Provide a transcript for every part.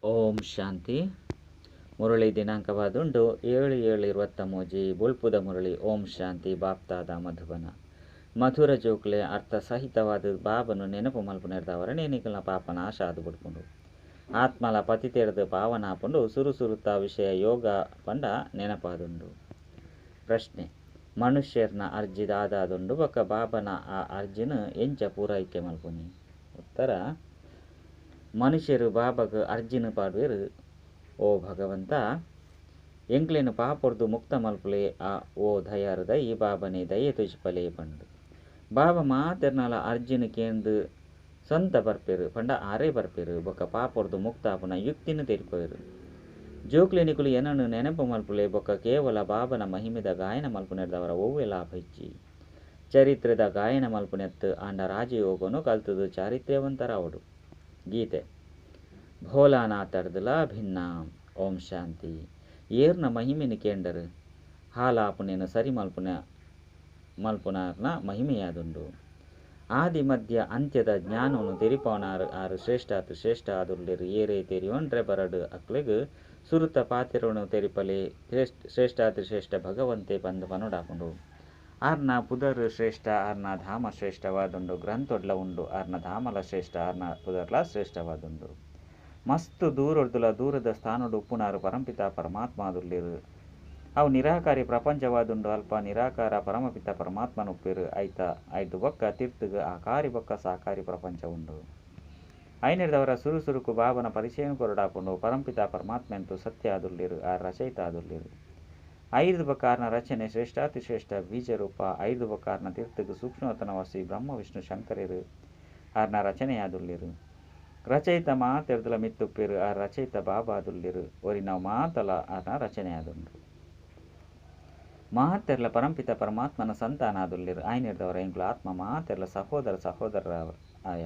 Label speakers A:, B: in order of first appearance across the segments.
A: ಓಂ ಶಾಂತಿ. ಮುರಳಿ ದಿನಾಂಕವಾದುಂಡು 7/7/23. ಬೊಲ್ಪುದ ಮುರಳಿ. ಓಂ ಶಾಂತಿ. ಬಾಪ್ತಾದ ಮಧುಬನ. ಮಧುರ ಜೋಕ್ಲೆ ಅರ್ಥ ಸಹಿತವಾದ ಬಾಬನು ನೆನಪು ಮಲ್ಪುನೆರ್ದವರ ನೇನಿಕಲ್ನ ಪಾಪನಾಶ ಆದು ಬುಡ್ಪುಂಡು. ಆತ್ಮಲ ಪತಿತೆರ್ದು ಪಾವನಾಪುಂಡು. ಸುರು ಸುರುತ ವಿಷಯ ಯೋಗ ಪಂಡ ನೆನಪಾದುಂಡು. ಪ್ರಶ್ನೆ: ಮನುಷ್ಯರ್ನ ಅರ್ಜಿ ದಾದಾದುಂಡು ಬೊಕ ಬಾಬನ ಆ ಅರ್ಜಿನ ಎಂಚ ಪೂರೈಕೆ ಮಲ್ಪುನಿ? ಉತ್ತರ: ಮನುಷ್ಯರು ಬಾಬಗ್ ಅರ್ಜಿನ ಪಾಡುವೆರು. ಓ ಭಗವಂತ, ಎಂಕ್ಲೆನ್ ಪಾಪೊರ್ದು ಮುಕ್ತ ಮಲ್ಪುಲೆ, ಆ ಓ ದಯಾರುದ ಈ ಬಾಬನೆ ದಯೆ ತೋಜಿಪಲೆ ಪಂಡು. ಬಾಬಾ ಮಾತೆರ್ನಲ ಅರ್ಜಿನ ಕೇಂದು ಸ್ವಂತ ಬರ್ಪೆರು ಪಂಡ ಆರೇ ಬರ್ಪೆರು. ಬೊಕ ಪಾಪೊರ್ದು ಮುಕ್ತ ಆಪುನ ಯುಕ್ತಿನ ತೆರಿಪವೆರು. ಜೋಕ್ಲೆ ನಿಕುಲು ಏನನ್ನು ನೆನಪು ಮಲ್ಪುಲೆ ಬೊಕ ಕೇವಲ ಬಾಬನ ಮಹಿಮೆದ ಗಾಯನ ಮಲ್ಪುನೆರ್ದವರ ಒವ್ವೆ ಲಾಭ ಇಜ್ಜಿ. ಚರಿತ್ರೆದ ಗಾಯನ ಮಲ್ಪುನೆತ್ತು ಆಂಡ ರಾಜಯೋಗನು ಕಲ್ತುದು ಚಾರಿತ್ರ್ಯವಂತರಾವಡು. ಗೀತೆ ಭೋಲಾನಾಥರ್ದಲ ಭಿನ್ನ. ಓಂ ಶಾಂತಿ. ಏರ್ನ ಮಹಿಮೆನು ಕೇಂಡರು ಹಾಲಾಪುನೇನು ಸರಿ ಮಲ್ಪುನ ಮಲ್ಪುನಾರ್ನ ಮಹಿಮೆಯಾದುಂಡು. ಆದಿ ಮಧ್ಯ ಅಂತ್ಯದ ಜ್ಞಾನವನ್ನು ತೆರಿಪವನಾರು ಆರು ಶ್ರೇಷ್ಠ ಶ್ರೇಷ್ಠ ಆದುಲ್ಲೆರು. ಏರೇ ತೆರಿಯೊಂಡ್ರೆ ಬರಡು ಅಕ್ಲೆಗ್ ಸುರುತ ಪಾತೆರನು ತೆರಿಪಲೆ ಶ್ರೇಷ್ಠಾತಿ ಶ್ರೇಷ್ಠ ಭಗವಂತೆ ಪಂದ್ ಪನೊಡಾಪುಂಡು. ಆರ್ನ ಪುದರ್ ಶ್ರೇಷ್ಠ, ಆರ್ನ ಧಾಮ ಶ್ರೇಷ್ಠವಾದುಂಡು. ಗ್ರಂಥೊಡ್ಲ ಉಂಡು. ಆರ್ನ ಧಾಮಲ ಶ್ರೇಷ್ಠ, ಆರ್ನ ಪುದರ್ಲ ಶ್ರೇಷ್ಠವಾದುಂಡು. ಮಸ್ತ್ ದೂರೊಡ್ದುಲ ದೂರದ ಸ್ಥಾನೊಡು ಉಪ್ಪುನಾರು ಪರಂಪಿತ ಪರಮಾತ್ಮಾದುಲ್ಲೆರು. ಅವು ನಿರಾಕಾರಿ ಪ್ರಪಂಚವಾದುಂಡು. ಅಲ್ಪ ನಿರಾಕಾರ ಪರಮಪಿತ ಪರಮಾತ್ಮನ ಉಪ್ಪೇರು. ಐತ ಐದು ಬೊಕ್ಕ ತಿರ್ತುಗು ಆಕಾರಿ ಬೊಕ್ಕ ಸಾಕಾರಿ ಪ್ರಪಂಚ ಉಂಡು. ಐನೆರ್ದವರ ಸುರು ಸುರುಕು ಬಾಬನ ಪರಿಚಯ ಕೊರಡಾಪುಂಡು. ಪರಂಪಿತ ಪರಮಾತ್ಮಂತು ಸತ್ಯ ಆದುಲ್ಲೆರು, ಆ ರಚಯಿತ ಆದುಲ್ಲೆರು. ಐದು ಬೊಕ್ಕ ಆರ್ನ ರಚನೆ ಶ್ರೇಷ್ಠಾತಿಶ್ರೇಷ್ಠ ಬೀಜರೂಪ. ಐದು ಬೊಕ್ಕ ಆರ್ನ ತಿರ್ತುಗು ಸೂಕ್ಷ್ಮವತನವಾಸಿ ಬ್ರಹ್ಮ ವಿಷ್ಣು ಶಂಕರೆರು ಆರ್ನ ರಚನೆಯಾದುಲ್ಲೆರು. ರಚಯಿತ ಮಾತೆರ್ದಲ ಮಿತ್ತುಪ್ಪೇರು. ಆ ರಚಯಿತ ಬಾಬಾದುಲ್ಲೆರು. ಒರಿನವು ಮಾತಲ ಆರ್ನ ರಚನೆಯಾದುಂಡು. ಮಾತೆರ್ಲ ಪರಂಪಿತ ಪರಮಾತ್ಮನ ಸಂತಾನಾದುಲ್ಲೆರು. ಐನೆರ್ದವರ ಎಂಕ್ಲು ಆತ್ಮ ಮಾತೆರ್ಲ ಸಹೋದರ ಸಹೋದರ ಆಯ.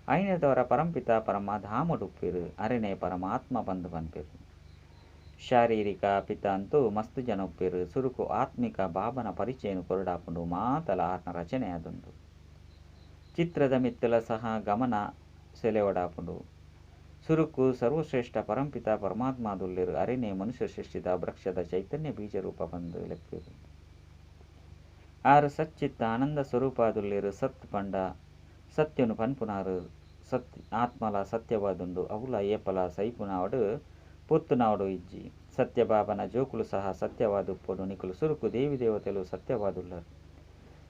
A: ಐನೆರ್ದವರ ಪರಂಪಿತ ಪರಮಧಾಮಡುಪ್ಪೇರು. ಅರೆನೆ ಪರಮಾತ್ಮ ಬಂದು ಪನ್ಪೇರು. ಶಾರೀರಿಕ ಪಿತ ಅಂತೂ ಮಸ್ತ್ ಜನ ಉಪ್ಪೇರು. ಸುರುಕು ಆತ್ಮಿಕ ಬಾಬನ ಪರಿಚಯನು ಕೊರಡಾಪುಂಡು. ಮಾತಲ ಆರ್ನ ರಚನೆಯಾದುಂಡು. ಚಿತ್ರದ ಮಿತ್ತಲ ಸಹ ಗಮನ ಸೆಲೆವಡಾಪುಂಡು. ಸುರುಕು ಸರ್ವಶ್ರೇಷ್ಠ ಪರಂಪಿತ ಪರಮಾತ್ಮಾದುಲ್ಲೆರು. ಅರೆನೆ ಮನುಷ್ಯ ಸೃಷ್ಟಿದ ವೃಕ್ಷದ ಚೈತನ್ಯ ಬೀಜ ರೂಪ ಬಂದು ಲೆಪ್ಪೇರು. ಆರು ಸಚ್ಚಿತ್ತ ಆನಂದ ಸ್ವರೂಪಾದುಲ್ಲೆರು. ಸತ್ ಪಂಡ ಸತ್ಯನು ಪನ್ಪುನಾರು. ಸತ್ ಆತ್ಮಲ ಸತ್ಯವಾದುಂಡು. ಅವುಲ ಏಪಲ ಸೈಪುನಾವಡು ಪೊತ್ತುನಾವಡು ಇಜ್ಜಿ. ಸತ್ಯಬಾಬನ ಜೋಕುಲು ಸಹ ಸತ್ಯವಾದುಪ್ಪೊಡು. ನಿಕುಲು ಸುರುಕು ದೇವಿ ದೇವತೆಲು ಸತ್ಯವಾದುಲ್ಲರು.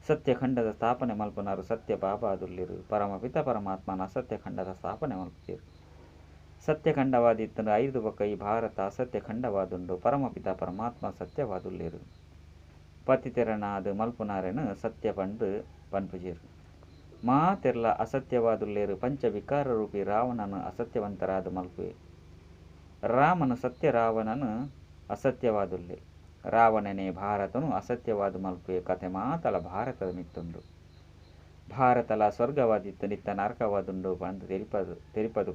A: ಸತ್ಯಖಂಡದ ಸ್ಥಾಪನೆ ಮಲ್ಪುನಾರು ಸತ್ಯ ಬಾಬಾದುಲ್ಲೆರು. ಪರಮಪಿತ ಪರಮಾತ್ಮನ ಅಸತ್ಯಖಂಡದ ಸ್ಥಾಪನೆ ಮಲ್ಪುತ್ತೀರು. ಸತ್ಯಖಂಡವಾದಿತ್ತಂದ್ರೆ ಐದು ಬೊಕ್ಕ ಈ ಭಾರತ ಅಸತ್ಯಖಂಡವಾದುಂಡು. ಪರಮಪಿತ ಪರಮಾತ್ಮ ಸತ್ಯವಾದುಲ್ಲೆರು. ಪತಿತೆರನಾದ ಮಲ್ಪುನಾರೆನು ಸತ್ಯ ಪಂಡು ಪನ್ಪುಜೇರು. ಮಾತೆರ್ಲ ಅಸತ್ಯವಾದುಲ್ಲೇರು. ಪಂಚವಿಕಾರ ರೂಪಿ ರಾವಣನು ಅಸತ್ಯವಂತರಾದ ಮಲ್ಪುವೆ. ರಾಮನು ಸತ್ಯ, ರಾವಣನು ಅಸತ್ಯವಾದುಲ್ಲೆ. ರಾವಣನೇ ಭಾರತನು ಅಸತ್ಯವಾದ ಮಲ್ಪುವೆ. ಕಥೆ ಮಾತಲ ಭಾರತದ ಮಿತ್ತುಂಡು. ಭಾರತಲ ಸ್ವರ್ಗವಾದಿತ್ತು ನಿತ್ತ ನರಕವಾದುಂಡು ಪಂದು ತೆರಿಪದು ತೆರಿಪದು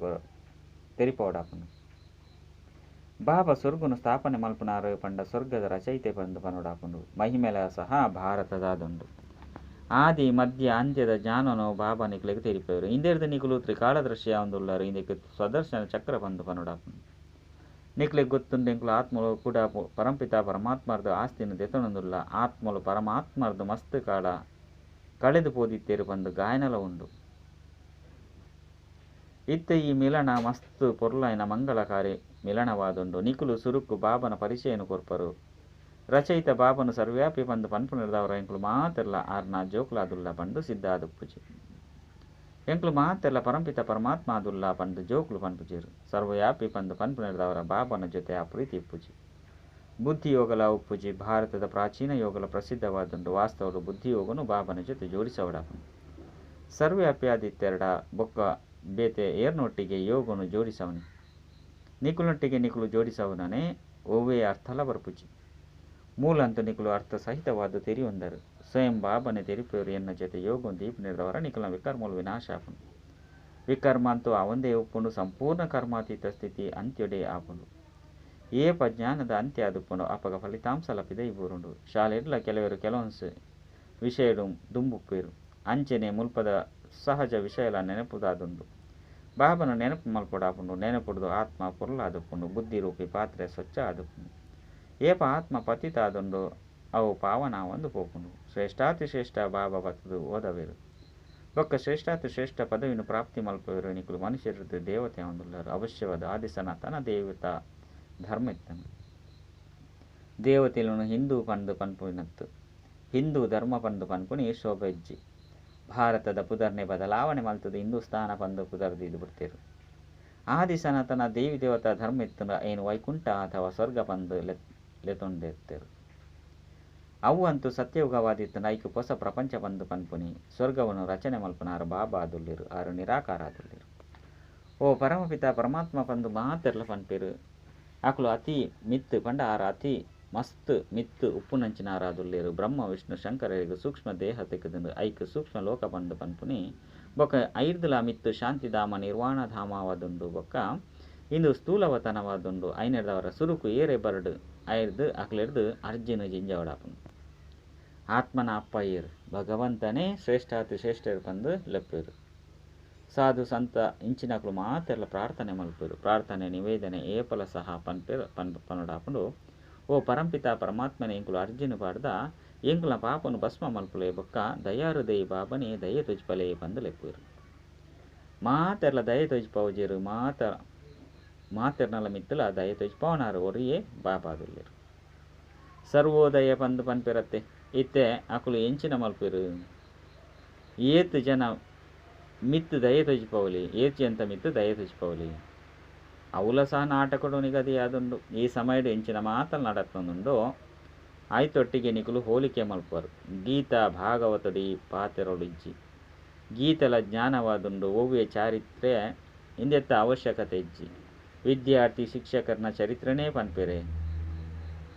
A: ತೆರಿಪೋಡಾಪುಂಡು. ಬಾಬಾ ಸ್ವರ್ಗನು ಸ್ಥಾಪನೆ ಮಲ್ಪುನಾರು ಪಂಡ ಸ್ವರ್ಗದ ರಚಯಿತೆ ಪಂದು ಪನೊಡಾಪುಂಡು. ಮಹಿಮೆಲ ಸಹ ಭಾರತದಾದುಂಡು. ಆದಿ ಮಧ್ಯ ಅಂತ್ಯದ ಜ್ಞಾನನು ಬಾಬಾ ನಿಕ್ಲೆಗ್ ತೆರಿಪೇರು. ಇಂದೆರ್ದು ನಿಕುಲು ತ್ರಿಕಾಲದರ್ಶಿ ಆವೊಂದುಲ್ಲರು. ಇಂದೆಕ್ ಸ್ವದರ್ಶನ ಚಕ್ರ ಪಂದು ಪನೊಡಾಪುಂಡು. ನಿಕ್ಲೆಗ್ ಗೊತ್ತುಂಡು ಎಂಕುಲು ಆತ್ಮಲು ಕೂಡ ಪರಂಪಿತ ಪರಮಾತ್ಮರ್ದು ಆಸ್ತಿನ ದೆತೊನೊಂದುಲ್ಲ. ಆತ್ಮಲು ಪರಮಾತ್ಮರ್ದು ಮಸ್ತ್ ಕಾಲ ಕಳೆದು ಪೋದಿತ್ತೇರು ಪಂದು ಗಾಯನಲ ಉಂಡು. ಇತ್ತೆ ಈ ಮಿಲನ ಮಸ್ತ್ ಪೊರ್ಲಾಯಿನ ಮಂಗಳಕಾರಿ ಮಿಲನವಾದುಂಡು. ನಿಕುಲು ಸುರುಕು ಬಾಬನ ಪರಿಚಯನು ಕೊರ್ಪರು. ರಚಯಿತ ಬಾಬನು ಸರ್ವ್ಯಾಪಿ ಪಂದು ಪನ್ಪುನೆರ್ದವರ ಎಂಕುಲು ಮಾತೆರ್ಲ ಆರ್ನ ಜೋಕುಲಾದುಲ್ಲ ಪಂದು ಸಿದ್ಧ ಆದುಪ್ಪುಜಿ. ಎಂಕುಲು ಮಾತೆರ್ಲ ಪರಂಪಿತ ಪರಮಾತ್ಮ ಆದುಲ್ಲ ಪಂದು ಜೋಕುಲು ಪನ್ಪುಜೇರು. ಸರ್ವವ್ಯಾಪಿ ಪಂದು ಪನ್ಪುನೆರ್ದವರ ಬಾಬನ ಜೊತೆ ಆ ಪ್ರೀತಿ ಇಪ್ಪುಜಿ. ಬುದ್ಧಿ ಯೋಗಲ ಉಪ್ಪುಜಿ. ಭಾರತದ ಪ್ರಾಚೀನ ಯೋಗಲ ಪ್ರಸಿದ್ಧವಾದುಂಡು. ವಾಸ್ತವರು ಬುದ್ಧಿ ಯೋಗನು ಬಾಬನ ಜೊತೆ ಜೋಡಿಸವಡಾಪುಂಡು. ಸರ್ವ್ಯಾಪಿ ಆದಿತ್ತೆರಡ ಬೊಕ್ಕ ಬೇತೆ ಏರ್ನೊಟ್ಟಿಗೆ ಯೋಗನು ಜೋಡಿಸವನಿ. ನಿಕುಲೊಟ್ಟಿಗೆ ನಿಕುಲು ಜೋಡಿಸವನೇ ಒವ್ವೇ ಅರ್ಥಲ ಬರ್ಪುಜಿ. ಮೂಲಂತು ನಿಕುಲು ಅರ್ಥ ಸಹಿತವಾದ ತೆರಿಯೊಂದರು. ಸ್ವಯಂ ಬಾಬನೆ ತೆರಿಪೇರು. ಎನ್ನ ಜೊತೆ ಯೋಗವನ್ನು ದೀಪನಿರ್ದವರ ನಿಕುಲ ವಿಕರ್ಮಲು ವಿನಾಶ ಆಪುಂಡು. ವಿಕರ್ಮ ಅಂತೂ ಅವಂದೇ ಉಪ್ಪುಂಡು. ಸಂಪೂರ್ಣ ಕರ್ಮಾತೀತ ಸ್ಥಿತಿ ಅಂತ್ಯೊಡೆ ಆಪುಂಡು. ಏಪ ಜ್ಞಾನದ ಅಂತ್ಯ ಆದುಪ್ಪುಂಡು ಅಪಗ ಫಲಿತಾಂಶ ಲಪಿದ ಬೂರುಂಡು. ಶಾಲೆಡ್ಲ ಕೆಲವರು ಕೆಲವೊಂದು ವಿಷಯಡು ದುಂಬುಪ್ಪೇರು. ಅಂಚೆನೆ ಮುಲ್ಪದ ಸಹಜ ವಿಷಯಲ ನೆನಪುದಾದುಂಡು. ಬಾಬನ ನೆನಪು ಮಲ್ಪೊಡಾಪುಂಡು. ನೆನಪುಡ್ದು ಆತ್ಮ ಪೊರ್ಲಾದುಪ್ಪುಂಡು. ಬುದ್ಧಿ ರೂಪಿ ಪಾತ್ರೆ ಸ್ವಚ್ಛ ಆದುಪ್ಪುಂಡು. ಏಪ ಆತ್ಮ ಪತಿತ ಆದುಂಡು ಅವು ಪಾವನ ಆವೊಂದು ಪೋಪುಂಡು. ಶ್ರೇಷ್ಠಾತಿ ಶ್ರೇಷ್ಠ ಬಾಬಾ ಬತ್ತುದು ಓದವೆರು ಬೊಕ್ಕ ಶ್ರೇಷ್ಠಾತಿ ಶ್ರೇಷ್ಠ ಪದವಿನ ಪ್ರಾಪ್ತಿ ಮಲ್ಪವೆರು. ನಿಕುಲು ಮನುಷ್ಯರದ್ದು ದೇವತೆ ಆವೊಂದುಲ್ಲಾರು. ಅವಶ್ಯವಾದ ಆದಿ ಸನಾತನ ದೇವತಾ ಧರ್ಮ ಇತ್ತನು. ದೇವತೆలను ಹಿಂದೂ ಪಂದ್ ಪನ್ಪುನತ್ತು ಹಿಂದೂ ಧರ್ಮ ಪಂದ್ ಪನ್ಪುನಿ ಶೋಭೆಜ್ಜಿ. ಭಾರತದ ಪುದರ್ನೆ ಬದಲಾವಣೆ ಮಲ್ತುದು ಹಿಂದೂಸ್ತಾನ ಪಂದ್ ಪುದರ್ ದೀದ್ ಬಿಡ್ತೇರು. ಆದಿ ಸನಾತನ ದೇವಿ ದೇವತಾ ಧರ್ಮ ಇತ್ತುಂಡ ಐನ್ ವೈಕುಂಠ ಅಥವಾ ಸ್ವರ್ಗ ಪಂದ್ ಲೆತ್ತೊಂದಿತ್ತೆರ್. ಅವು ಅಂತೂ ಸತ್ಯಯುಗವಾದಿತ್ತುಂಡ ಐಕ್ ಪೊಸ ಪ್ರಪಂಚ ಪಂದ್ ಪನ್ಪುನಿ. ಸ್ವರ್ಗವನ್ನು ರಚನೆ ಮಲ್ಪುನಾರ್ ಬಾಬಾ ಆದುಲ್ಲೆರ್. ಆರು ನಿರಾಕಾರ ಆದುಲ್ಲೆರ್. ಓ ಪರಮಪಿತ ಪರಮಾತ್ಮ ಪಂದ್ ಮಾತೆರ್ಲ ಪನ್ಪೆರ್. ಅಕುಲು ಅತಿ ಮಿತ್ತು ಪಂಡ ಆರ್ ಅತಿ ಮಸ್ತ್ ಮಿತ್ತು ಉಪ್ಪುನಂಚಿನಾರಾದುಲ್ಲೆರ್. ಬ್ರಹ್ಮ ವಿಷ್ಣು ಶಂಕರರಿಗೆ ಸೂಕ್ಷ್ಮ ದೇಹ ತೆಕ್ಕುದುಂಡು. ಐಕ್ ಸೂಕ್ಷ್ಮ ಲೋಕ ಪಂದ್ ಪನ್ಪುನಿ. ಬೊಕ್ಕ ಐರ್ದಲ ಮಿತ್ತು ಶಾಂತಿಧಾಮ ನಿರ್ವಾಣಧಾಮವಾದುಂಡು. ಬೊಕ್ಕ ಇಂದು ಸ್ಥೂಲವತನವಾದುಂಡು. ಐನೆರ್ದವರ ಸುರುಕು ಏರೆ ಬರ್ಡ್ ಐರ್ದ್ ಅಕ್ಲೆರ್ದ್ ಅರ್ಜಿನ ಜಿಂಜವಡಾಪುಂಡು. ಆತ್ಮನ ಅಪ್ಪ ಏರ್ ಭಗವಂತನೇ ಶ್ರೇಷ್ಠಾತಿ ಶ್ರೇಷ್ಠರು ಪಂದ್ ಲೆಪ್ಪೆರ್. ಸಾಧು ಸಂತ ಇಂಚಿನಕುಲು ಮಾತೆರ್ಲ ಪ್ರಾರ್ಥನೆ ಮಲ್ಪೆರು. ಪ್ರಾರ್ಥನೆ ನಿವೇದನೆ ಏಪಲ ಸಹ ಪನ್ಪೆರ್ ಪನೊಡಾಪುಂಡು. ಓ ಪರಂಪಿತ ಪರಮಾತ್ಮನೇ ಎಂಕುಲು ಅರ್ಜಿನ ಪಾಡ್ದ ಎಂಕುಲ್ನ ಪಾಪನು ಭಸ್ಮ ಮಲ್ಪುಲೆ ಬೊಕ್ಕ ದಯಾರುದೈ ಬಾಬನೇ ದಯೆ ತೋಜಿಪಲೆ ಪಂದ್ ಲೆಪ್ಪುವೆರ್. ಮಾತೆರ್ಲ ದಯೆ ತೋಜಿಪಾವುಜೆರ್. ಮಾತ ಮಾತೆರ್ನಲ ಮಿತ್ತುಲ ದಯೆ ತೋಜಿಪಾವನಾರು ಒರಿಯೇ ಬಾಬಾದುಲ್ಲೆರ್. ಸರ್ವೋದಯ ಪಂದ್ ಪನ್ಪೆರತ್ತೆ. ಇತ್ತೆ ಅಕುಲು ಎಂಚಿನ ಮಲ್ಪೆರು. ಏತ್ ಜನ ಮಿತ್ತು ದಯೆ ತೋಜಿಪಾವಲಿ, ಏತ್ ಜನತ ಮಿತ್ತು ದಯೆ ತೋಜಿಪಾವಲಿ. ಅವುಲ ಸಹ ನಾಟಕಡು ನಿಗದಿಯಾದುಂಡು. ಈ ಸಮಯಡ್ ಎಂಚಿನ ಮಾತಲ್ ನಡತೊಂದುಂಡು ಆಯ್ತೊಟ್ಟಿಗೆ ನಿಕುಲು ಹೋಲಿಕೆ ಮಲ್ಪರು. ಗೀತಾ ಭಾಗವತೊಡು ಈ ಪಾತೆರೊಲು ಇಜ್ಜಿ. ಗೀತೆಲ ಜ್ಞಾನವಾದುಂಡು. ಒವ್ವೇ ಚಾರಿತ್ರ್ಯ ಇಂದೆತ್ತ ಅವಶ್ಯಕತೆ ಇಜ್ಜಿ. ವಿದ್ಯಾರ್ಥಿ ಶಿಕ್ಷಕರ್ನ ಚರಿತ್ರೆನೇ ಪನ್ಪೆರೆ.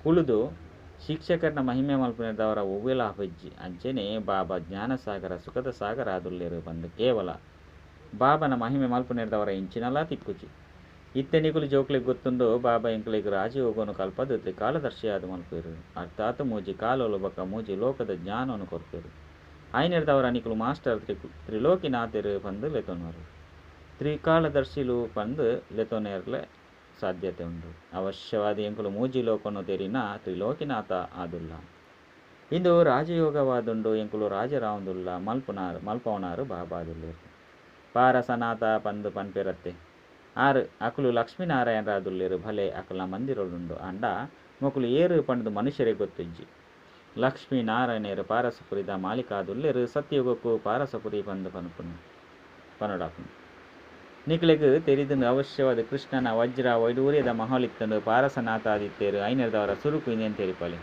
A: ಕುಳುದು ಶಿಕ್ಷಕರ್ನ ಮಹಿಮೆ ಮಲ್ಪುನೆರ್ದಾವರ ಒವ್ವೇ ಲಾಭ ಇಜ್ಜಿ. ಅಂಚೆನೆ ಬಾಬಾ ಜ್ಞಾನಸಾಗರ ಸುಖದ ಸಾಗರ ಆದುಲ್ಲೆರ್ ಪಂದ್ ಕೇವಲ ಬಾಬನ ಮಹಿಮೆ ಮಲ್ಪುನೆರ್ದಾವರ ಎಂಚಿನಲಾ ತಿಕ್ಕುಜಿ. ಇತ್ತೆ ನಿಕುಲು ಜೋಕ್ಲೆಗ್ ಗೊತ್ತುಂಡು ಬಾಬಾ ಎಂಕ್ಲೆಗ್ ರಾಜಯೋಗನು ಕಲ್ಪದ್ ತ್ರಿಕಾಲದರ್ಶಿಯಾದ್ ಮಲ್ಪುವೆರ್. ಅರ್ಥಾತ್ ಮೂಜಿ ಕಾಲೋಲು ಬೊಕ್ಕ ಮೂಜಿ ಲೋಕದ ಜ್ಞಾನವನ್ನು ಕೊರ್ಪೆರ್. ಐನೆರ್ದಾವರ ನಿಕುಲು ಮಾಸ್ಟರ್ ತ್ರಿಲೋಕಿನಾಥೆರ್ ಪಂದ್ ಲೆತೊನ್ವರ್. ತ್ರಿಕಾಲದರ್ಶಿಲು ಪಂದ್ ಲೆತೊನೆರ್ಲೆ ಸಾಧ್ಯತೆ ಉಂಡು. ಅವಶ್ಯವಾದ ಎಂಕುಲು ಮೂಜಿ ಲೋಕನು ತೆರಿನ ತ್ರಿಲೋಕಿನಾಥ ಆದುಲ್ಲ. ಇಂದು ರಾಜಯೋಗವಾದುಂಡು. ಎಂಕುಲು ರಾಜರಾವೊಂದುಲ್ಲ. ಮಲ್ಪುನಾರ್ ಮಲ್ಪವನಾರು ಬಾಬಾದುಲ್ಲೆರ್. ಪಾರಸನಾಥ ಪಂದ್ ಪನ್ಪೆರತ್ತೆ. ಆರ್ ಅಕುಲು ಲಕ್ಷ್ಮೀನಾರಾಯಣರಾದುಲ್ಲೆರ್. ಭಲೆ ಅಕಲ್ನ ಮಂದಿರೊಲುಂಡು. ಆಂಡ ಮೊಕುಲು ಏರ್ ಪಂಡ್ದ್ ಮನುಷ್ಯರಿಗೆ ಗೊತ್ತಿಜ್ಜಿ. ಲಕ್ಷ್ಮೀನಾರಾಯಣೆರ್ ಪಾರಸಪುರಿದ ಮಾಲೀಕಾದುಲ್ಲೆರ್. ಸತ್ಯಯುಗಕ್ಕೂ ಪಾರಸಪುರಿ ಪಂದ್ ಪನ್ಪುನಿ ಪನೊಡಾಪುಂಡು. ನಿಕ್ಲೆಗ್ ತೆರಿದುಂಡು ಅವಶ್ಯವಾದ ಕೃಷ್ಣನ ವಜ್ರ ವೈಡೂರ್ಯದ ಮಹಲಿತ್ತುಂಡು. ಪಾರಸನಾಥ ಆದಿತ್ತೆರ್. ಐನೆರ್ದವರ ಸುರುಕು ಇಂದೆನ್ ತೆರಿಪಾಲೆ.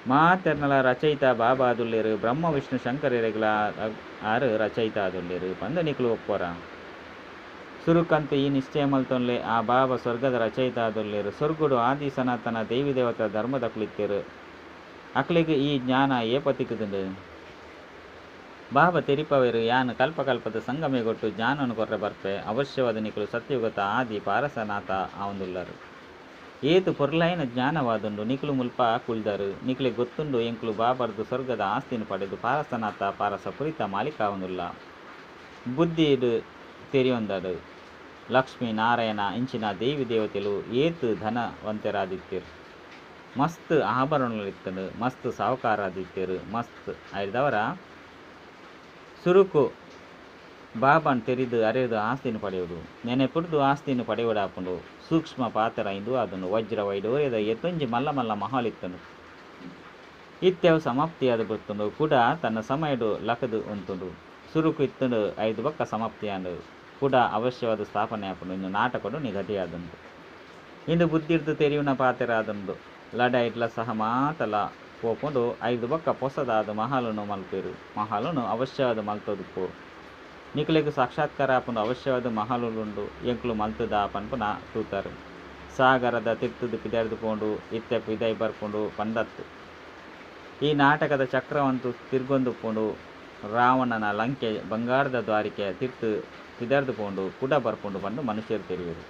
A: ಮಾತೆರ್ನಲ ರಚಯಿತ ಬಾಬಾದುಲ್ಲೆರ್. ಬ್ರಹ್ಮ ವಿಷ್ಣು ಶಂಕರೆರೆಗ್ಲ ಆರ್ ರಚಯಿತ ಆದುಲ್ಲೆರ್ ಪಂದ್ ನಿಕುಲು ಒಪ್ಪರ. ಸುರುಕಂತು ಈ ನಿಶ್ಚಯ ಮಲ್ತೊನ್ಲೆ. ಆ ಬಾಬಾ ಸ್ವರ್ಗದ ರಚಯಿತ ಆದುಲ್ಲೆರ್. ಸ್ವರ್ಗಡು ಆದಿ ಸನಾತನ ದೇವಿ ದೇವತಾ ಧರ್ಮದಕುಲು ಇತ್ತೆರ್. ಅಕ್ಲೆಗ್ ಈ ಜ್ಞಾನ ಏಪ ತಿಕ್ಕುದುಂಡು. ಬಾಬಾ ತೆರಿಪಾವೆರ್ ಯಾನ್ ಕಲ್ಪ ಕಲ್ಪದ ಸಂಗಮಯುಗೊಟ್ಟು ಜ್ಞಾನವನ್ನು ಕೊರ್ರೆ ಬರ್ಪೆ. ಅವಶ್ಯವಾದ ನಿಕುಲು ಸತ್ಯಯುಗತ ಆದಿ ಪಾರಸನಾಥ ಆವೊಂದುಲ್ಲರ್. ಏತ್ ಪೊರ್ಲಾಯಿನ ಜ್ಞಾನವಾದುಂಡು. ನಿಕುಲು ಮುಲ್ಪ ಕುಲ್ದರ್. ನಿಕ್ಲೆಗ್ ಗೊತ್ತುಂಡು ಎಂಕುಲು ಬಾಬರ್ದು ಸ್ವರ್ಗದ ಆಸ್ತಿನ ಪಡೆದು ಪಾರಸನಾಥ ಪಾರಸಪುರಿತ ಮಾಲೀಕ ಆವೊಂದುಲ್ಲ. ಬುದ್ಧಿಡ್ ತೆರಿಯೊಂದಡು. ಲಕ್ಷ್ಮೀ ನಾರಾಯಣ ಇಂಚಿನ ದೇವಿ ದೇವತೆಲು ಏತ್ ಧನವಂತೆರಾದಿತ್ತೆರ್. ಮಸ್ತ್ ಆಭರಣಗಳು ಇತ್ತುಂಡು. ಮಸ್ತ್ ಸಾಹುಕಾರಾದಿತ್ತೆರ್. ಮಸ್ತ್ ಐರ್ದವರ ಸುರುಕು ಬಾಬನ್ ತೆರಿದು ಅರೆದು ಆಸ್ತಿನ ಪಡೆಯೋಡು. ನೆನೆಪುರ್ದು ಆಸ್ತಿನ ಪಡೆಯೋಡಾಪುಂಡು. ಸೂಕ್ಷ್ಮ ಪಾತ್ರ ಇಂದು ಆದುಂಡು. ವಜ್ರ ವೈಡೂರ್ಯದ ಏತೊಂಜಿ ಮಲ್ಲ ಮಲ್ಲ ಮಹಲ್ ಇತ್ತುಂಡು. ಇತ್ತೆ ಅವು ಸಮಾಪ್ತಿಯಾದ್ ಬರ್ತುಂಡು. ಕುಡ ತನ್ನ ಸಮಯಡು ಲಕದು ಉಂತುಂಡು. ಸುರುಕು ಇತ್ತುಂಡು ಐದು ಬೊಕ್ಕ ಸಮಾಪ್ತಿಯಾಂಡು. ಕುಡ ಅವಶ್ಯವಾದ ಸ್ಥಾಪನೆ ಆಪುಂಡು. ಇಂದು ನಾಟಕಡು ನಿಗದಿಯಾದುಂಡು. ಇಂದು ಬುದ್ಧಿರ್ದು ತೆರಿಯುನ ಪಾತ್ರ ಆದುಂಡು. ಲಡಾಯಿಡ್ಲ ಸಹ ಮಾತಲ ಪೋಪುಂಡು. ಐದು ಬೊಕ್ಕ ಪೊಸದಾದ ಮಹಲನ್ನು ಮಲ್ಪೆರು. ಮಹಲನ್ನು ಅವಶ್ಯವಾದ ಮಲ್ತೊದುಪ್ಪು. ನಿಕ್ಲೆಗ್ ಸಾಕ್ಷಾತ್ಕಾರ ಆಪುಂಡು. ಅವಶ್ಯವಾದ ಮಹಲುಂಡು. ಎಂಕುಲು ಮಲ್ತದ ಪನ್ಪುನ ತೂತರ್. ಸಾಗರದ ತಿರ್ತುದು ಪಿದಾಡ್ದು ಪೋಂಡು. ಇತ್ತೆ ಪಿದಾಯಿ ಬರ್ಪುಂಡು ಪಂದತ್ತು. ಈ ನಾಟಕದ ಚಕ್ರವಂತು ತಿರ್ಗೊಂದುಪ್ಪುಂಡು. ರಾವಣನ ಲಂಕೆ ಬಂಗಾರದ ದ್ವಾರಿಕೆ ತಿರ್ತು ಪಿದಾಡ್ದು ಪೋಂಡು. ಕುಡ ಬರ್ಪುಂಡು ಪಂದು ಮನುಷ್ಯರು ತೆರಿಯರು.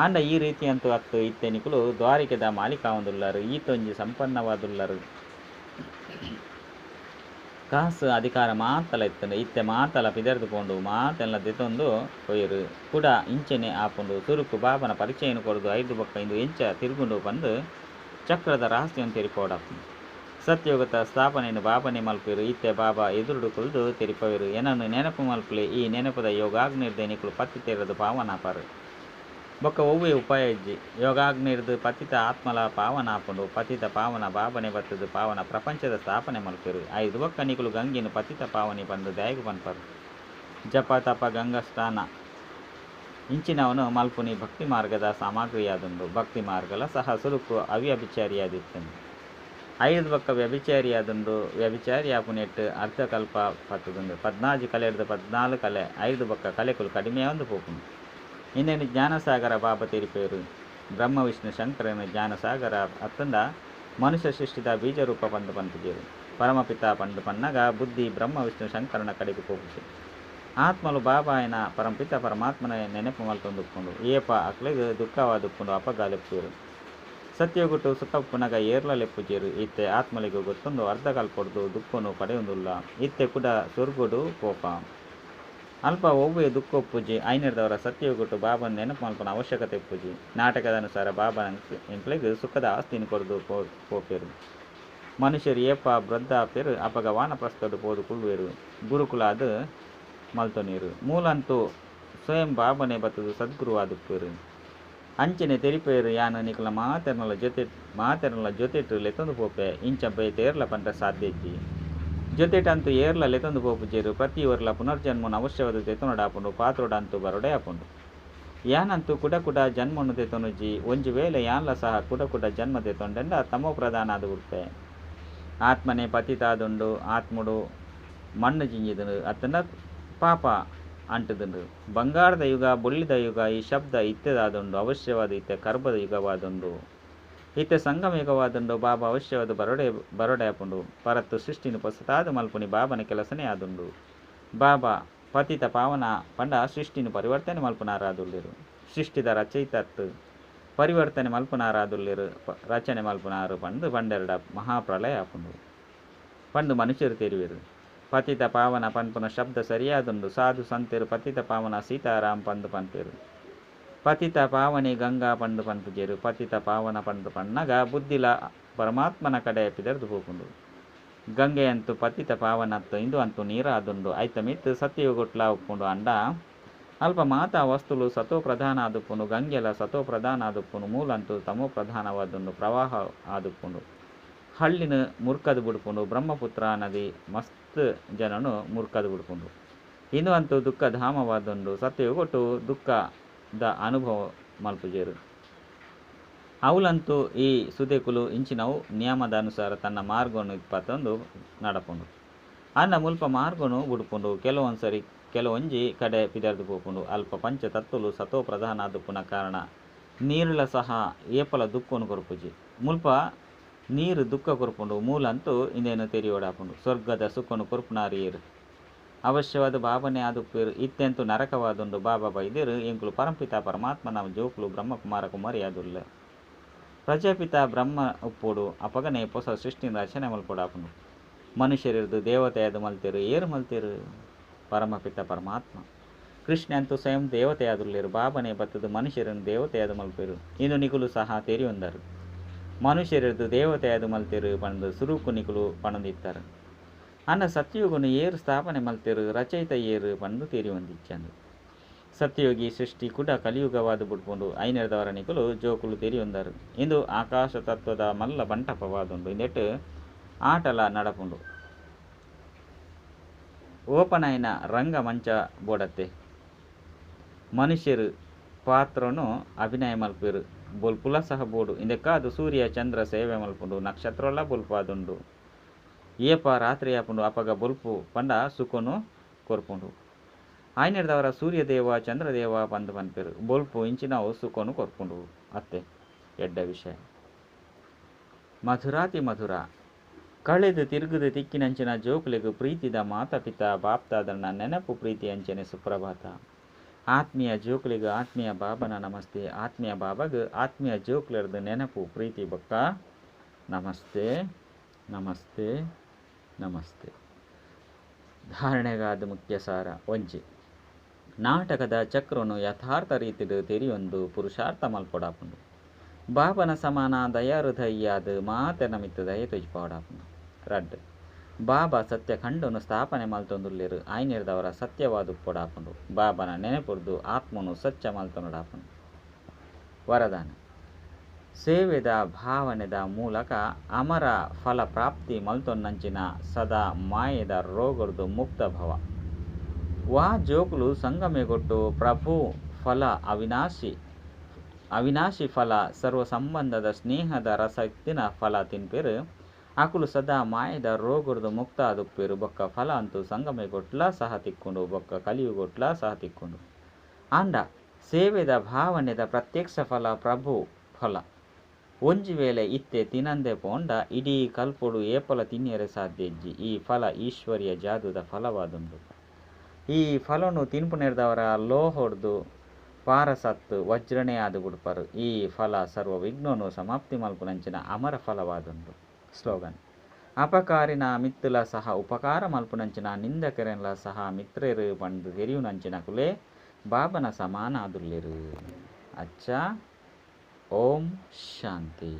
A: ಆಂಡ ಈ ರೀತಿಯಂತೂ ಅತ್ತು. ಇತ್ತೆ ನಿಕುಲು ದ್ವಾರಿಕೆದ ಮಾಲೀಕ ಆವೊಂದುಲ್ಲರ್. ಈತೊಂಜಿ ಸಂಪನ್ನವಾದುಲ್ಲರ್. ಕಾಸು ಅಧಿಕಾರ ಮಾತಲ ಇತ್ತಂಡು ಇತ್ತೆ ಮಾತಲ ಪಿದರ್ದು ಪೋಂಡು ಮಾತೆಲ್ಲ ದೆತೊಂದು ಪೋಯೆರು ಕುಡ ಇಂಚೆನೆ ಆಪುಂಡು ಸುರುಕು ಬಾಬನ ಪರಿಚಯನ ಕೊರ್ದು ಐದು ಬೊಕ್ಕ ಇಂದು ಎಂಚ ತಿರುಗುಂಡು ಪಂದು ಚಕ್ರದ ರಹಸ್ಯನ್ ತೆರಿಪೋಡಾಪುಂಡು. ಸತ್ಯೋಗತ ಸ್ಥಾಪನೆಯನ್ನು ಬಾಬನೆ ಮಲ್ಪೆರು ಇತ್ತೆ ಬಾಬಾ ಎದುರುಡು ಕುಲ್ದು ತೆರಿಪವೆರು ಎನನ್ನು ನೆನಪು ಮಲ್ಪಲೆ ಈ ನೆನಪುದ ಯೋಗಾಗ್ನಿರ್ದೆ ನಿಕುಲು ಪತ್ತಿತೆರದು ಪಾವನಾಪಾರು ಬೊಕ್ಕ ಒವ್ವೆ ಉಪಾಯ ಇಜ್ಜಿ ಯೋಗಾಗ್ನಿರ್ದು ಪತಿತ ಆತ್ಮಲ ಪಾವನಾಪುಂಡು ಪತಿತ ಪಾವನ ಬಾಬನೆ ಬತ್ತದು ಪಾವನ ಪ್ರಪಂಚದ ಸ್ಥಾಪನೆ ಮಲ್ಪೆರು ಐದು ಬೊಕ್ಕ ನಿಕುಲು ಗಂಗೆನು ಪತಿತ ಪಾವನಿ ಬಂದು ದಾಯಗು ಪನ್ಪರು. ಜಪ ತಪ ಗಂಗಸ್ಥಾನ ಇಂಚಿನವನು ಮಲ್ಪುನಿ ಭಕ್ತಿ ಮಾರ್ಗದ ಸಾಮಗ್ರಿಯಾದುಂಡು. ಭಕ್ತಿ ಮಾರ್ಗಲ ಸಹ ಸುರುಕು ಅವ್ಯಭಿಚಾರಿಯಾದಿತ್ತನು ಐದು ಬೊಕ್ಕ ವ್ಯಭಿಚಾರಿಯಾದುಂಡು. ವ್ಯಭಿಚಾರಿಯಾಪುನೆಟ್ ಅರ್ಧಕಲ್ಪ ಪತ್ತದುಂಡು 14 ಕಲೆ 14 ಕಲೆ ಐದು ಬೊಕ್ಕ ಕಲೆಕುಲು ಕಡಿಮೆ ಒಂದು ಪೋಪುಂಡು. ಇನ್ನೇನು ಜ್ಞಾನಸಾಗರ ಬಾಬಾ ತೆರಿಪೇರು ಬ್ರಹ್ಮ ವಿಷ್ಣು ಶಂಕರನ ಜ್ಞಾನಸಾಗರ ಅತ್ತಂದ ಮನುಷ್ಯ ಸೃಷ್ಟಿದ ಬೀಜರೂಪ ಪಂದು ಪನ್ಪುಜೇರು. ಪರಮಪಿತ ಪಂದು ಪನ್ನಗ ಬುದ್ಧಿ ಬ್ರಹ್ಮ ವಿಷ್ಣು ಶಂಕರನ ಕಡೆಗೆ ಪೋಪುಜೆ. ಆತ್ಮಲು ಬಾಬಾಯನ ಪರಮಪಿತ ಪರಮಾತ್ಮನ ನೆನಪು ಮಲ್ತೊಂದುಪ್ಪುಂಡು. ಏಪ ಅಕ್ಲೆಗ್ ದುಃಖವಾದುಪ್ಪುಂಡು ಅಪಗ ಲೆಪ್ಪುವೆರು. ಸತ್ಯಗುಟ್ಟು ಸುಖ ಪುನಗ ಏರ್ಲ ಲೆಪ್ಪುಜೇರು. ಇತ್ತೆ ಆತ್ಮಲಿಗೆ ಗೊತ್ತೊಂದು ಅರ್ಧಕಲ್ಪೊಡ್ದು ದುಃಖನು ಪಡೆಯೊಂದುಲ್ಲ. ಇತ್ತೆ ಕುಡ ಸ್ವರ್ಗೋಡು ಪೋಪ ಅಲ್ಪ ಒವ್ವೆ ದುಃಖ ಒಪ್ಪುಜಿ. ಐನೆರ್ದವರ ಸತ್ಯಯುಗಟ್ಟು ಬಾಬನ ನೆನಪು ಮಲ್ಪನ ಅವಶ್ಯಕತೆ ಉಪ್ಪುಜಿ. ನಾಟಕದ ಅನುಸಾರ ಬಾಬನ ಎಂಕ್ಲೆಗ್ ಸುಖದ ಆಸ್ತಿನ ಕೊರ್ದು ಪೋಪೆರು. ಮನುಷ್ಯರು ಏಪ ವೃದ್ಧಾಪೆರು ಅಪಗ ವಾನಪ್ರಸ್ಥಡು ಪೋದು ಕುಳ್ಳುವೆರು ಗುರುಕುಲಾದ ಮಲ್ತೊನೀರು. ಮೂಲಂತೂ ಸ್ವಯಂ ಬಾಬನೆ ಬತ್ತದು ಸದ್ಗುರುವಾದುಪ್ಪೆರು. ಅಂಚನೆ ತೆರಿಪೇರು ಯಾನು ನಿಕುಲ ಮಾತೆರ್ನಲ ಜೊತೆಟು ಲೆತ್ತೊಂದು ಪೋಪೆ ಇಂಚ ಬೇತೇರ್ಲ ಪಂಡ ಸಾಧ್ಯ ಇಜ್ಜಿ. ಜೊತೆಟಂತೂ ಏರ್ಲ ಲೆತ್ತೊಂದು ಪೋಪುಜೇರು. ಪ್ರತಿ ಒರ್ಲ ಪುನರ್ಜನ್ಮನ ಅವಶ್ಯವಾದ ದೆತೊನಡಾಪುಂಡು ಪಾತ್ರೋಡಂತೂ ಬರೊಡೆ ಆಪುಂಡು. ಯಾನಂತೂ ಕುಡ ಕುಡ ಜನ್ಮನು ದೆತೊನುಜಿ. ಒಂಜಿ ವೇಳೆ ಯಾನ್ಲ ಸಹ ಕುಡ ಕುಡ ಜನ್ಮ ದೆತೊಂಡೆಂಡ ತಮೋ ಪ್ರಧಾನ ಆದು ಬಿಡ್ಪೆ. ಆತ್ಮನೆ ಪತಿತಾದುಂಡು ಆತ್ಮುಡು ಮಣ್ಣು ಜಿಂಜಿದುಂಡು ಅತ್ತಂಡ ಪಾಪ ಅಂಟುದುಂಡು. ಬಂಗಾರದ ಯುಗ ಬೊಳ್ಳಿದ ಯುಗ ಈ ಶಬ್ದ ಇತ್ತೆದಾದುಂಡು ಅವಶ್ಯವಾದ ಇತ್ತೆ ಕರ್ಬದ ಯುಗವಾದುಂಡು. ಇತ್ತೆ ಸಂಗಮ ಯುಗವಾದುಂಡು. ಬಾಬಾ ಅವಶ್ಯವಾದ ಬರೊಡೆ ಬರೊಡೆ ಆಪುಂಡು. ಪರತ್ತು ಸೃಷ್ಟಿನ ಪೊಸತಾದ ಮಲ್ಪುನಿ ಬಾಬನ ಕೆಲಸನೇ ಆದುಂಡು. ಬಾಬಾ ಪತಿತ ಪಾವನ ಪಂಡ ಸೃಷ್ಟಿನ ಪರಿವರ್ತನೆ ಮಲ್ಪುನಾರಾದುಲ್ಲೆರು. ಸೃಷ್ಟಿದ ರಚಯಿತತ್ತು ಪರಿವರ್ತನೆ ಮಲ್ಪುನಾರಾದುಲ್ಲೆರು ರಚನೆ ಮಲ್ಪುನಾರು ಪಂದು ಪಂಡೆರಡ ಮಹಾಪ್ರಳಯ ಆಪುಂಡು ಪಂದು ಮನುಷ್ಯರು ತೆರಿವೆರು. ಪತಿತ ಪಾವನ ಪನ್ಪುನ ಶಬ್ದ ಸರಿಯಾದುಂಡು. ಸಾಧು ಸಂತೆರು ಪತಿತ ಪಾವನ ಸೀತಾರಾಮ್ ಪಂದು ಪನ್ಪೆರು. ಪತಿತ ಪಾವನಿ ಗಂಗಾ ಪಂದು ಪನ್ಪುಜೇರು. ಪತಿತ ಪಾವನ ಪಂದು ಪನ್ನಗ ಬುದ್ಧಿಲ ಪರಮಾತ್ಮನ ಕಡೆ ಪಿದರ್ದು ಪೋಪುಂಡು. ಗಂಗೆ ಅಂತೂ ಪತಿತ ಪಾವನತ್ತು ಇಂದು ಅಂತೂ ನೀರಾದುಂಡು. ಐತ ಮಿತ್ತು ಸತ್ಯಯುಗೊಟ್ಲ ಉಪ್ಪುಂಡು. ಅಂಡ ಅಲ್ಪ ಮಾತಾ ವಸ್ತುಲು ಸತೋ ಪ್ರಧಾನ ಆದುಪ್ಪುಂಡು. ಗಂಗೆಲ ಸತೋ ಪ್ರಧಾನ ಆದುಪ್ಪುಂಡು. ಮೂಲಂತೂ ತಮೋ ಪ್ರಧಾನವಾದುಂಡು ಪ್ರವಾಹ ಆದುಪ್ಪುಂಡು. ಹಳ್ಳಿನ ಮುರ್ಕದು ಬುಡ್ಪುಂಡು. ಬ್ರಹ್ಮಪುತ್ರ ನದಿ ಮಸ್ತ್ ಜನನು ಮುರ್ಕದು ಬುಡ್ಪುಂಡು. ಇಂದು ಅಂತೂ ದುಃಖ ಧಾಮವಾದುಂಡು. ಸತ್ಯಯುಗೊಟ್ಟು ದುಃಖದ ಅನುಭವ ಮಲ್ಪುಜೇರು. ಅವಲಂತೂ ಈ ಸುದೆಕುಲು ಇಂಚಿನವು ನಿಯಮದ ಅನುಸಾರ ತನ್ನ ಮಾರ್ಗವನ್ನು ಪತ್ತೊಂದು ನಡಪುಂಡು. ಅನ್ನ ಮುಲ್ಪ ಮಾರ್ಗನು ಬುಡ್ಪುಂಡು. ಕೆಲವೊಂದ್ಸರಿ ಕೆಲವೊಂಜಿ ಕಡೆ ಪಿದರ್ದು ಪೋಪುಂಡು. ಅಲ್ಪ ಪಂಚ ತತ್ವಲು ಸತೋ ಪ್ರಧಾನ ಆದುಪ್ಪುನ ಕಾರಣ ನೀರುಲ ಸಹ ಏಪಲ ದುಃಖನು ಕೊರ್ಪುಜಿ. ಮುಲ್ಪ ನೀರು ದುಃಖ ಕೊರ್ಪುಂಡು. ಮೂಲಂತೂ ಇಂದೇನು ತೆರಿಯೋಡಾಪುಂಡು. ಸ್ವರ್ಗದ ಸುಖನು ಕೊರ್ಪುನಾರು ಏರು ಅವಶ್ಯವಾದ ಬಾಬನೆ ಆದುಪ್ಪೇರು. ಇತ್ತೆಂತೂ ನರಕವಾದುಂಡು. ಬಾಬಾ ಬೈದೇರು ಎಂಕುಲು ಪರಂಪಿತ ಪರಮಾತ್ಮನ ಜೋಕುಲು ಬ್ರಹ್ಮಕುಮಾರ ಕುಮಾರಿಯಾದುಲ್ಲ. ಪ್ರಜಾಪಿತ ಬ್ರಹ್ಮ ಉಪ್ಪೋಡು ಅಪಗನೆ ಪೊಸ ಸೃಷ್ಟಿನ ರಚನೆ ಮಲ್ಪೊಡಾಪುಂಡು. ಮನುಷ್ಯರಿರ್ದು ದೇವತೆಯಾದ ಮಲ್ತೇರು ಏರು ಮಲ್ತೇರು ಪರಮಪಿತ ಪರಮಾತ್ಮ. ಕೃಷ್ಣ ಅಂತೂ ಸ್ವಯಂ ದೇವತೆಯಾದುಲ್ಲೇರು. ಬಾಬನೆ ಬತ್ತದು ಮನುಷ್ಯರನ್ನು ದೇವತೆಯಾದ ಮಲ್ಪೇರು. ಇನ್ನು ನಿಕುಲು ಸಹ ತೆರಿಯೊಂದರು. ಮನುಷ್ಯರಿರ್ದು ದೇವತೆಯಾದ ಮಲ್ತೇರು ಪಂದು ಸುರುಕು ನಿಕುಲು ಪಣಂದಿತ್ತಾರೆ. ಅನ್ನ ಸತ್ಯಯುಗನು ಏರು ಸ್ಥಾಪನೆ ಮಲ್ತೇರು ರಚಯಿತ ಏರು ಪಂದು ತೆರಿಯೊಂದಿಚ್ಚಂದು. ಸತ್ಯಯೋಗಿ ಸೃಷ್ಟಿ ಕೂಡ ಕಲಿಯುಗವಾದ ಬುಡ್ಪುಂಡು. ಐನೆರ್ದವರ ನಿಕುಲು ಜೋಕುಲು ತೆರಿಯೊಂದರು. ಇಂದು ಆಕಾಶ ತತ್ವದ ಮಲ್ಲ ಬಂಟಪವಾದುಂಡು. ಇಂದೆಟ್ ಆಟಲ ನಡಪುಂಡು. ಓಪನಯನ ರಂಗಮಂಚ ಬೋಡತ್ತೆ. ಮನುಷ್ಯರು ಪಾತ್ರನು ಅಭಿನಯ ಮಲ್ಪೇರು. ಬೊಲ್ಪುಲ ಸಹ ಬೋಡು. ಇಂದೆಕ್ಕಾದು ಸೂರ್ಯ ಚಂದ್ರ ಸೇವೆ ಮಲ್ಪುಂಡು. ನಕ್ಷತ್ರಲ ಬೊಲ್ಪಾದುಂಡು. ಏಪ ರಾತ್ರಿ ಆಪುಂಡು ಅಪಗ ಬೊಲ್ಪು ಪಂಡ ಸುಖನು ಕೊರ್ಪುಂಡು. ಆಯ್ನೆರ್ದವರ ಸೂರ್ಯದೇವ ಚಂದ್ರದೇವ ಪಂದು ಪನ್ಪೆರು. ಬೊಲ್ಪು ಇಂಚಿನವು ಸುಖನು ಕೊರ್ಪುಂಡು. ಅತ್ತೆ ಎಡ್ಡ ವಿಷಯ. ಮಧುರಾತಿ ಮಧುರ ಕಳೆದು ತಿರುಗುದು ತಿಕ್ಕಿನಂಚಿನ ಜೋಕುಲೆಗು ಪ್ರೀತಿದ ಮಾತಾಪಿತ ಬಾಪ್ತಾದನ ನೆನಪು ಪ್ರೀತಿ ಅಂಚನೆ ಸುಪ್ರಭಾತ. ಆತ್ಮೀಯ ಜೋಕುಲೆಗು ಆತ್ಮೀಯ ಬಾಬನ ನಮಸ್ತೆ. ಆತ್ಮೀಯ ಬಾಬಾಗ ಆತ್ಮೀಯ ಜೋಕುಲೆರ್ದು ನೆನಪು ಪ್ರೀತಿ ಬೊಕ್ಕ ನಮಸ್ತೆ ನಮಸ್ತೆ ನಮಸ್ತೆ. ಧಾರಣೆಗಾದ್ ಮುಖ್ಯ ಸಾರ. 1. ನಾಟಕದ ಚಕ್ರೊನು ಯಥಾರ್ಥ ರೀತಿಡ್ ತೆರಿಯೊಂದು ಪುರುಷಾರ್ಥ ಮಲ್ಪೊಡಾಪುಂಡು. ಬಾಬನ ಸಮಾನ ದಯಾಹೃದಯಿಯಾದ್ ಮಾತೆರ್ನ ಮಿತ್ತ್ ದಯೆ ತೋಜಿಪಾವೊಡಾಪುಂಡು. 2. ಬಾಬಾ ಸತ್ಯಖಂಡನು ಸ್ಥಾಪನೆ ಮಲ್ತೊಂದುಲ್ಲೆರ್ ಆಯಿನೆಡ್ದಾವರ ಸತ್ಯವಾದುಪ್ಪೊಡಾಪುಂಡು. ಬಾಬನ ನೆನೆಪುರ್ದು ಆತ್ಮನು ಸ್ವಚ್ಛ ಮಲ್ತೊನೊಡಾಪುಂಡು. ವರದಾನ. ಸೇವೆದ ಭಾವನೆದ ಮೂಲಕ ಅಮರ ಫಲ ಪ್ರಾಪ್ತಿ ಮಲ್ತೊನ್ನಂಚಿನ ಸದಾ ಮಾಯೆದ ರೋಗರ್ದು ಮುಕ್ತ ಭವ. ವಾ ಜೋಕುಲು ಸಂಗಮಯುಗೊಟ್ಟು ಪ್ರಭು ಫಲ ಅವಿನಾಶಿ ಅವಿನಾಶಿ ಫಲ ಸರ್ವ ಸಂಬಂಧದ ಸ್ನೇಹದ ರಸ ಇತ್ತಿನ ಫಲ ತಿನ್ಪೆರ್ ಅಕುಲು ಸದಾ ಮಾಯೆದ ರೋಗರ್ದು ಮುಕ್ತ ಆದುಪ್ಪೆರ್ ಬೊಕ್ಕ ಫಲ ಅಂತೂ ಸಂಗಮಯುಗೊಟ್ಲಾ ಸಹ ತಿಕ್ಕುಂಡು ಬೊಕ್ಕ ಕಲಿಯುಗೊಟ್ಲಾ ಸಹ ತಿಕ್ಕುಂಡು. ಆಂಡ ಸೇವೆದ ಭಾವನೆದ ಪ್ರತ್ಯಕ್ಷ ಫಲ ಪ್ರಭು ಫಲ ಒಂಜಿ ವೇಳೆ ಇತ್ತೆ ತಿನಂದೆ ಪೋಂಡ ಇಡೀ ಕಲ್ಪೊಡು ಏಪಲ ತಿನಿಯೆರೆ ಸಾಧ್ಯ ಇಜ್ಜಿ. ಈ ಫಲ ಈಶ್ವರೀಯ ಜಾದೂದ ಫಲವಾದುಂಡು. ಈ ಫಲನು ತಿನ್ಪುನೆರ್ದಾವರ ಲೋಹೊಡ್ದು ಪಾರಸತ್ ವಜ್ರನೇ ಆದ್ ಬುಡ್ಪರ್. ಈ ಫಲ ಸರ್ವ ವಿಘ್ನನು ಸಮಾಪ್ತಿ ಮಲ್ಪುನಂಚಿನ ಅಮರ ಫಲವಾದುಂಡು. ಸ್ಲೋಗನ್. ಅಪಕಾರಿನ ಮಿತ್ತುಲ ಸಹ ಉಪಕಾರ ಮಲ್ಪುನಂಚಿನ ನಿಂದಕೆರೆನ್ಲ ಸಹ ಮಿತ್ರೆರ್ ಪಂದ್ ತೆರಿಯುನಂಚಿನಕುಲೇ ಬಾಬನ ಸಮಾನ ಆದುಲ್ಲೆರ್. ಅಚ್ಚಾ. ಓಂ ಶಾಂತಿ.